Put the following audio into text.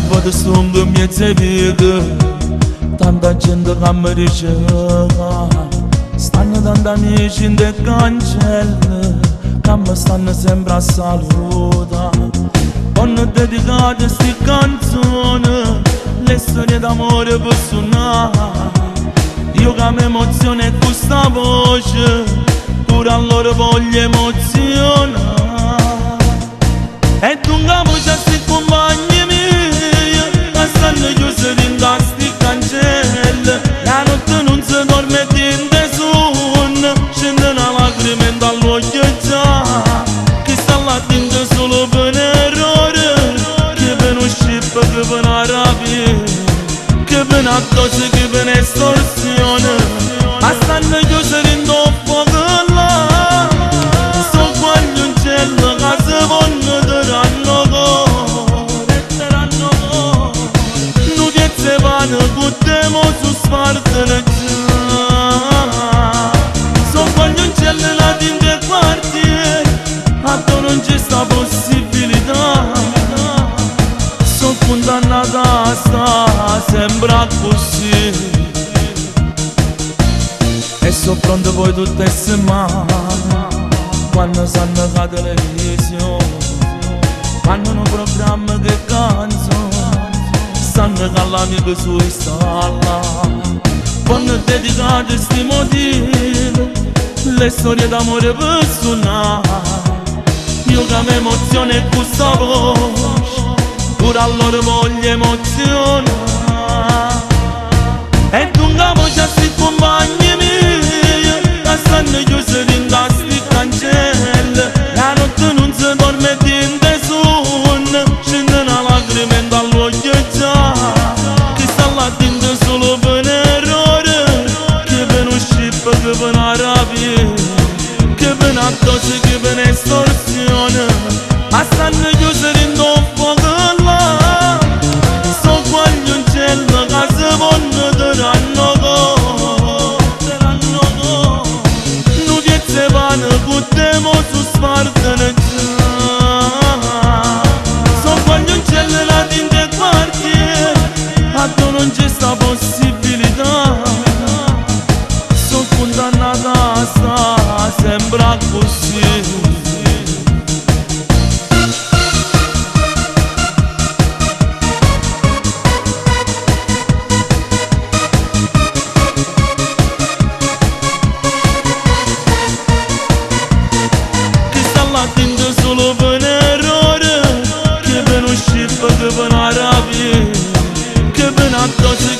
E vote stongo 'mmiez' 'e viche, tanta gente ca me dice ca stanno tant'amici 'int' 'e cancelle ca me stanno sempre a saluta'. Vonno dedicate 'sti canzone, le storie d'amore pe' sunnà. Io ca m'emoziono e cu 'sta voce pure a loro voglio emozionà. E dunque 'a voce a 'sti cumpagne mieje ca stanno chiuse dint' a 'sti cancelle e 'a notte nun se dorme e dint' 'e suonne scende 'na lacrima 'int' a ll'uocchie già. Chi sta là dinto sulo pe' n'errore, chi pe' nu scippo, chi pe' 'na rapina, chi pe' 'na dose, chi pe' n'estorsione, ma stanno chiuse dint' 'o fuoco là. So' guagliuncelle ca se vonno te danno core, te danno core. Nu piezzo 'e pane cu te mo s' 'o sparteno già. So' guagliuncelle nate 'int' 'e quartiere addò nun ce sta possibilità. So' cundannate a sta sempre accussì. E so' pronte poi tutt' 'e semmane quanno sanno che 'a televisione fanno nu programma che canzone, sanno che l'amico suo sta là. Vonno dedicate 'sti motivi, le storie d'amore pe' sunnà. Io ca m'emoziono e cu 'sta voce pure a loro voglio emozionà. E dunque 'a voce a 'sti cumpagne mieje ca stanno chiuse dint' a 'sti cancelle e 'a notte nun se dorme e dint' 'e suonne scende 'na lacrima 'int' a ll'uocchie già. Chi sta là dinto sulo pe' n'errore, chi pe' nu scippo, chi pe' 'na rapina, chi pe' 'na dose, chi pe' n'estorsione, ma stanno chiuse dint' 'o fuoco là. So' guagliuncelle ca se vonno te danno core, te danno core. Nu piezzo 'e pane cu te mo s' 'o sparteno già. So' guagliuncelle nate 'int' 'e quartiere addò nun ce sta possibilità. So' cundannate a sta sempre accussì. Chi sta là dinto sulo pe' n'errore, chi pe' nu scippo, chi pe' 'na rapina, chi pe' 'na dose.